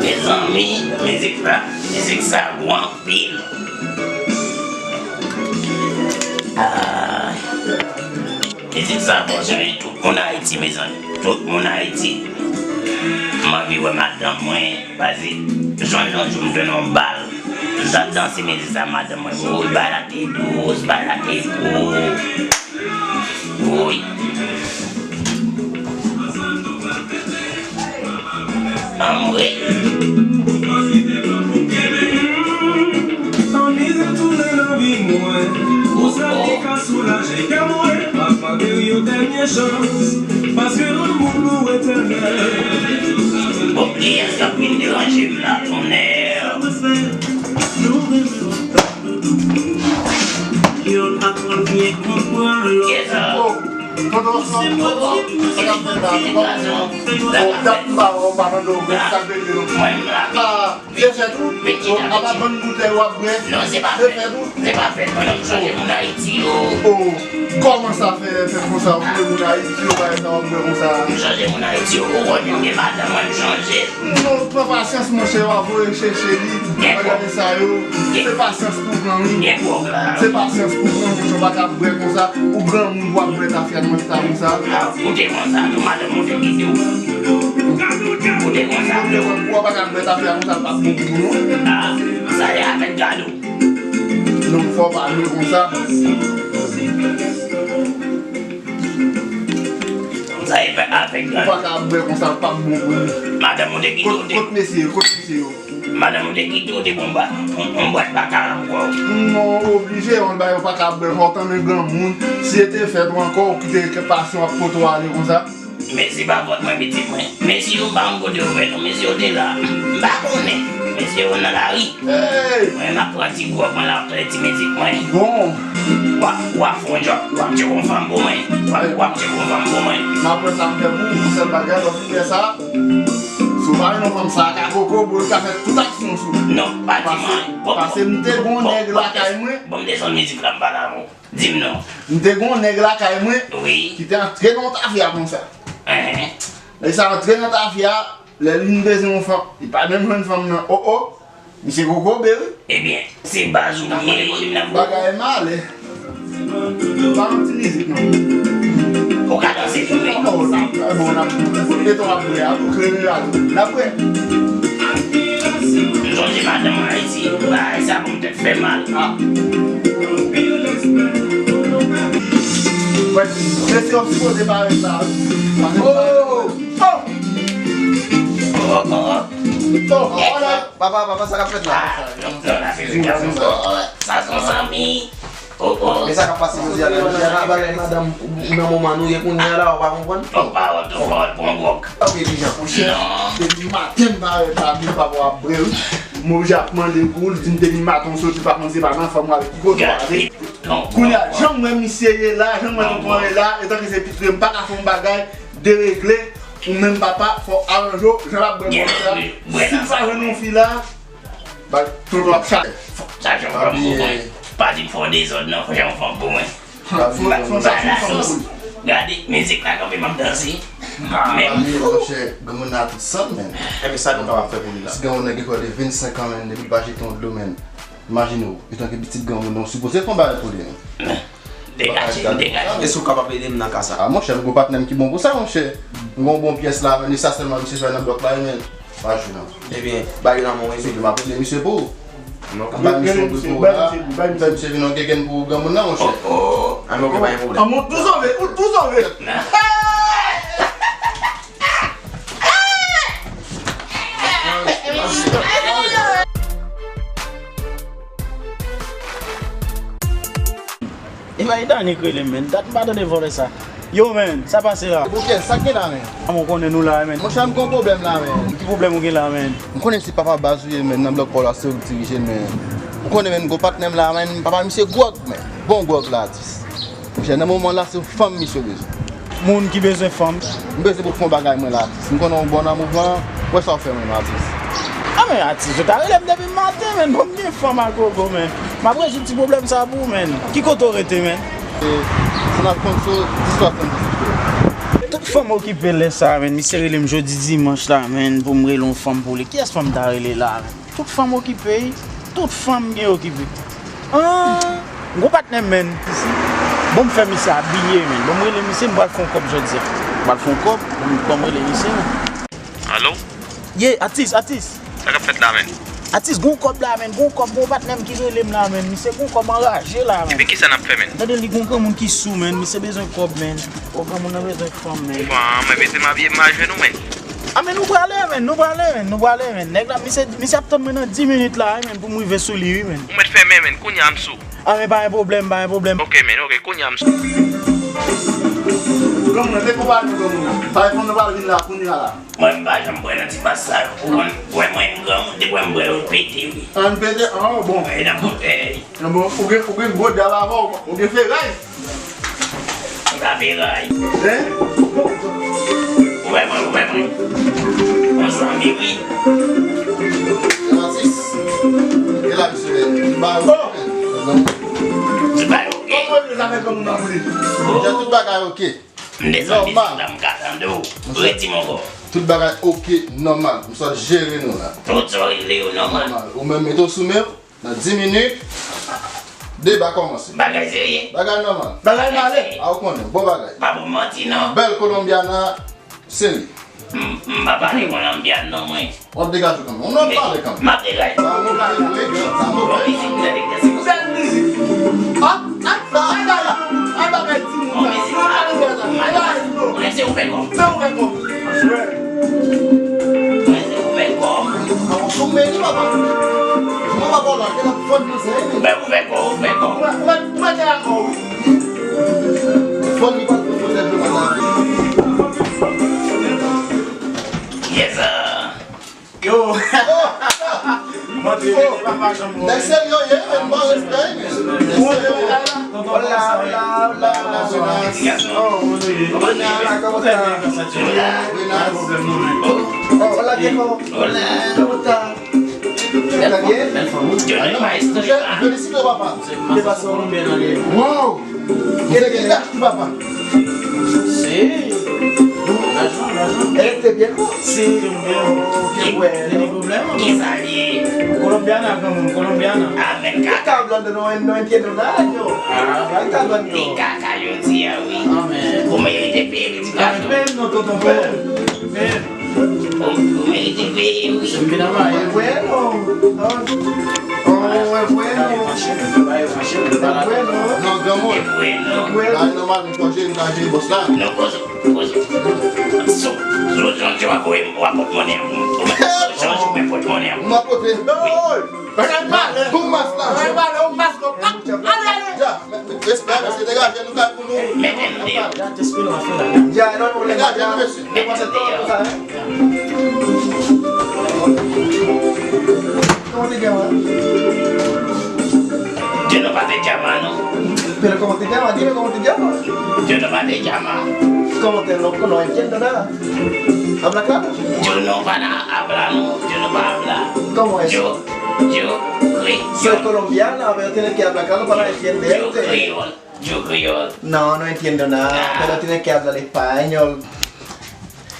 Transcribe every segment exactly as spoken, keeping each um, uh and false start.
Mezanmi, mizik la, mizik sa gwo anpil. Ah, mizik sa fò chanje tout moun Ayiti, mezanmi. Tout moun Ayiti. M anvi wè madanm mwen, pase jwenn yon jou m jwenn yon bal. M t ap danse mizik sa, madanm mwen, woy, bagay la te dous, bagay la te gwo. Woy. Anmwe. Ann mizè tounen nan vi mwen. Pou sa ki ka soulaje kè mwen. Papa te yon dènye chans. Paske lanmou nou etènèl. Bon, kiyès k ap vin deranje m la, tonnè? Youn aprann byen konprann lòt. Yes, sir. Tonton Osman, sa k ap fèt la? Bon, dat m pa wè w, m pa tande w, men sa k vle di non. Mwen, m la. Ah, se fèt ou? Bon, apa bann boutèy w ap bwè? Non, se pa fèt. Se fèt ou? Se pa fèt, mwen, m chanje moun Ayiti yo. Oh, kòman sa fè, fè konsa, ou vle moun Ayiti yo, bagay sa w ap bwè konsa? M chanje moun Ayiti yo, ou konn yon gen madanm mwen, m chanje. Non, pran pasyans, monchè, w a voye chèche li. Bagay sa yo, se pasyans pou pran, wi. Se pasyans pou pran, monchè, w pa ka bwè konsa. Ou granmoun pou w ap bwè tafya nan eta konsa. Ah, ou te konsa, tou madanm ou te kite w. Ou te konsa, tou. Ou pa ka bwè tafya konsa, l p ap bon pou ou, non. Ah, sa ye avèk gado. Non, fò w pa bwè konsa. Sa ye avèk gado. Ou pa ka bwè konsa, l p ap bon pou ou. Madanm ou te kite w, te. Kot, kot mesye yo, kot mesye yo? Madanm ou te kite w, te bon ba, yon, yon bwat baka ankò. Non, oblije, yon bagay ou pa ka bwè, fò w tanmen granmoun. Si se te fèt ou ankò, ou kite kèk pasyon ap pote w ale konsa. Mesye pa fòt mwen, pitit mwen. Mesye yo pa yon kote yo fèt non, mesye yo te la. M pa konnen. Mesye yo nan lari. Hey! Mwen, m ap pran ti gwòg mwen la, m ap tande ti mizik mwen. Bon. W ap, w ap fè yon djòb, w ap tcheke yon fanm pou mwen. W ap, w ap tcheke yon fanm pou mwen. M ap wè sa m fè pou ou, sèl bagay, lè w fin fè sa, si w pa renmen fanm sa a, ka kokobe w, l ka fè tout aksyon sou ou. Non, pa di m anyen. Bon, pase m te gon nèg lakay mwen. Bon, m desann mizik la, m pale avè w. Di m non. M te gon nèg lakay mwen, wi, ki te antre nan yon tafya konsa. Enhen. Nèg sa antre nan tafya, lè li vin bezwen yon fanm, li pa menm jwenn fanm nan. Oh, oh. Misye kokobe, wi. Ebyen, se baz ou ye. Bagay malè. Pa yon ti mizik, non. Ou ka danse tou, wi. Oh, n ap, bon, n ap, kote w ap bwè a, tou klere a, tou. N ap bwè. M sonje madanm Ayiti, bagay sa pou m tèt fè mal. Ah. Wè, mesye, w ap sipoze parèt la, wi. Oh! Oh! Oh, oh, oh. Oh, oh, oh. Papa, papa, sa k ap fèt la? Ah, non, non, la, se, se, se, sa se yon zanmi. Oh, oh. Men sa k ap pase jodi a la, jodi a la, bagay madanm nan moman nou ye kounye a la, ou pa konprann? Twòp pawòl, twòp pawòl pou yon gwòg. Ok, Bijan. Monchè, depi maten m parèt la, m pa wè w ap bwè, wi. M oblije ap mande pou ou, l di m depi maten w soti, pa konn se pa nan fanm ou avèk ki kote w ale. Kounye a, jan m wè misye ye la, jan m wè tonton an ye la, etanke se pitit mwen, m pa ka fè yon bagay deregle, ou menm papa, fò w aranje w, jan l ap bwè kòb sa. Si l pa jwenn yon fi la, bay tonton ap chache. Chache yon fanm pou mwen. Pa di m fè yon dezòd non, fò chache yon fanm pou mwen. Fò, fò chache yon fanm pou mwen. Gade, mizik la kanpe, m ap danse. Men m fou. Monchè, granmoun nan tout sanm, men. Ebyen, sa nou kapab fè pou li la? Ti granmoun nan gen prè de vennsenk an, men, depi l pa jete yon dlo, men. Imajine w, etanke pitit granmoun nan, w sipoze fè yon bagay pou li, men. Degaje, degaje. Èske w kapab ede m nan ka sa? Ah, monchè, m gon patnè m ki bon pou sa, monchè. M gon bon pyès la, men, e sa sèlman misye fè nan blòk la, men. Pa jwe non. Ebyen, ba yo nan men w, wi. M ap ede misye pou ou. M ap ba misye yon gri pou ou la. Fè misye vin yon gegen pou granmoun nan, monchè. Oh, oh. Anben, ok, pa gen pwoblèm. Anben, ou tou sove, ou tou sove. E bay Dani k rele m, men. Dat m pa tande vòlè sa. Yo, men, sa pase la? Bouke, sa k gen la, men? Kòman w konnen nou la, men? Monchè, m gon pwoblèm la, men. Ki pwoblèm ou gen la, men? M konnen se papa baz ou ye, men, nan blòk pa w la, se ou k dirije l, men. Ou konnen, men, m gon patnè m la, men, papa misye gwòg, men. Bon gwòg la, atis. Monchè, nan moman la, se fanm misye bezwen. Moun ki bezwen fanm. M bezwen pou fè yon bagay mwen la, atis. M konnen w bon nan mouvman an, wè sa w fè mwen, atis. Ah, men atis, ou ta rele m depi maten, men, bon, m gen fanm ak gogo, men. M ap rezoud ti pwoblèm sa pou ou, men. Ki kote w rete, men? San ap konn sou dis swasanndizuit yo. Tout fanm okipe lè sa a, menn. Misye rele m jodi dimanch la, menn, pou m rele yon fanm pou li. Kiyès fanm ta rele la, menn? Tout fanm okipe, wi. Tout fanm gen okipe. Ah, m gon patnè m, menn. Bon, m fè misye abiye, menn. Bon, m rele misye, m pral fè yon kòb jodi a. M pral fè yon kòb, bon, bon, m rele misye, menn. Alo? Ye, atis, atis. Sa k ap fèt la, menn? Atis, gon kòb la, menn. Gon kòb, gon patnè m ki rele m la, menn. Misye gon kòb anraje la, menn. Epi kisa n ap fè, menn? Tande, li gon granmoun ki sou, menn. Misye bezwen kòb, menn. O, granmoun nan bezwen fanm, menn. Bon, mwen mete m abiye m al jwenn ou, menn. A, men nou prale, menn. Nou prale, menn. Nou prale, menn. Nèg la, misye, misye ap tann mwen nan dis minit la, wi, menn, pou m rive sou li, wi, menn. Ou mèt fèmen, menn. Kounye a m sou. A, men pa gen pwoblèm, pa gen pwoblèm. Ok, menn, ok. Kounye a m sou. Granmoun nan, te konprann nou, granmoun nan. Sa e fanm nan pral vin la, kounye a la. Mwen, m pa janm kwè nan ti fas sa yo. Ou konn, wè mwen, m granmoun, depi mwen m wè yo pete, wi. An pete? Ah, bon. Mwen nan pòtèy. Bon, ou gen, ou gen gwo djab avè w, ou gen feray. M pa feray. Hein? Ou wè mwen, ou wè mwen. Yon zanmi, wi. Francis, e la, misye, m ba yo. Oh! M ba yo, ok. Kòman zafè granmoun nan pou li? Deja tout bagay ok. M desann mizik la, m ka tande w. Redi m ankò. Tout bagay ok, nòmal. M sot jere nou la. Tout sa w regle yo nòmal. Nòmal. Ou menm mete w sou men w. Nan dis minit, deba kòmanse. Bagay serye. Bagay nòmal. Bagay male. A, ou konnen. Bon bagay. Pa pou manti, non. Bèl Colombiana, serye. M, m pa pale Colombiana, non, mwen. W ap degaje w kanmenm. W ap pale kanmenm. M ap degaje. Sa move vre, sa move. Bon mizik, m tande, se pou sa. Bèl mizik. Ah, ah, ah, ah, ah, bagay timoun sa. Bon mizik. Ah, bagay sa. Mwen se ou fè kòb. Se ou fè kòb. Mwen se ou fè kòb. Ah, ou sou men li, papa. Mwen pa bon la, gen ap fòt nou se. Mwen ou fè kòb, ou fè kòb. Mwen, mwen, mwen te akò, wi. Fò li pa t pou fè jwe la. Yes, sir. Yo. Mwen te papa janm. Nèg serye, ye, men bon respè, men. Nèg serye. Hola, hola, hola. Hola, kòman sa? Oh, hola, viejo. Hola. ¿Cómo está? Bèl fanm, bèl fanm, wi. Johnny pa istòrik la. Felisite w, papa. Se masa kolonbyèn an li ye. Wow! Mwen se ki dati, papa. Se lajan, lajan. E te byen, non? Si, te byen. Ki, ki pwoblèm? Kisa li ye? Kolonbyana, granmoun, Kolonbyana. Avèk kaka. Kaka blan de nou, nou entiendo nada, yo. Ah. Kaka blan, yo. Li kaka jodi a, wi. Amèn. Ou merite peye pou ti gason. Amèn. Peye m non, tonton, peye m. Peye m. Ou, ou merite peye, wi. Se m vin anba, e. Bueno. Oh, es bueno. Es bueno. Non, granmoun. Es bueno. Bagay nòmal, nou konje, nou ka jere bòs la. Non, kozo, kozo. Sou, sou jan w ap voye m, w ap pot monnen an. Sou jan w ap pot monnen an. M ap pote. Wi. Bon mas la. Bon mas la. Ale, ale. Respè, mesye, degaje nou kay pou nou. Mete nou deyò. Degaje nou, mesye. Mete nou deyò. Kòman te djama? Djama pa te djama, non. Pero kòman te djama? Dime kòman te djama. Djama pa te djama. Kòman te, no, no entiendo nada. Habla claro. Yo no para hablar, no. Yo no para hablar. ¿Cómo es? Yo, yo, cre-, soy colombiana, pero tiene que hablar claro para entenderte. Yo creo. Yo kreyòl. No, no entiendo nada, pero tiene que hablar español.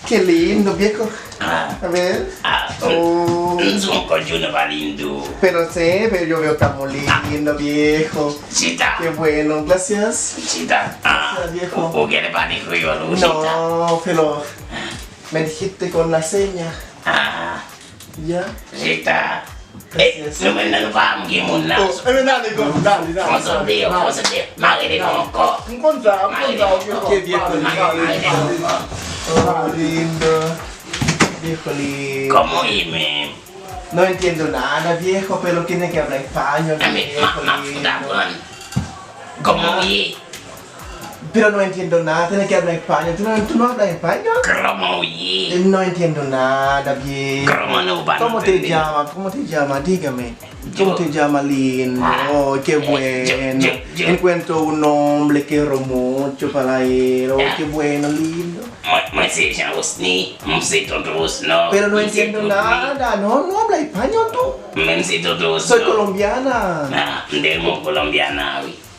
Qué lindo, viejo. Ah. A ver. Ah, oh. M di w ankò, yo no pa lindo. Pero sí, pero yo veo que está muy lindo, viejo. Chita. Qué bueno, gracias. Chita. Ah, gracias, viejo. Ou, ou genlè pale kreyòl, ou chita. No, pero me dijiste con la seña. Ah. Ya. Chita. Eh, nou menm nan nou pa gen moun nan. Oh, eh, men dale, granmoun, dale, dale. Fon sot deyò, fon sot deyò. Mare li ankò. M konn sa, m konn sa, ok, ok, vye kòl. Mare li ankò. Oh, lindo. Viejo lindo. Kòman w ye menm? No entiendo nada, viejo, pero tiene que hablar español, viejo lindo. Ah, men, m ap, m ap fout aprann. Kòman w ye? Pero no entiendo nada, tiene que hablar español. ¿Tú no, tú no hablas español? Kòman w ye? Eh, no entiendo nada, viejo. Kòman nou pa nan tande? ¿Cómo te llamas? ¿Cómo te llamas? Dígame. ¿Cómo te llamas, lindo? Oh, qué bueno. Encuentro un hombre que quiero mucho para él. Oh, qué bueno, lindo. Mwen, mwen se Jean Osni, mwen se tonton Osnò. Pero no entiendo nada. No, no habla español tú. Mwen se tonton Osnò. Soy colombiana. Ah, m te renmen w Kolonbyana, wi.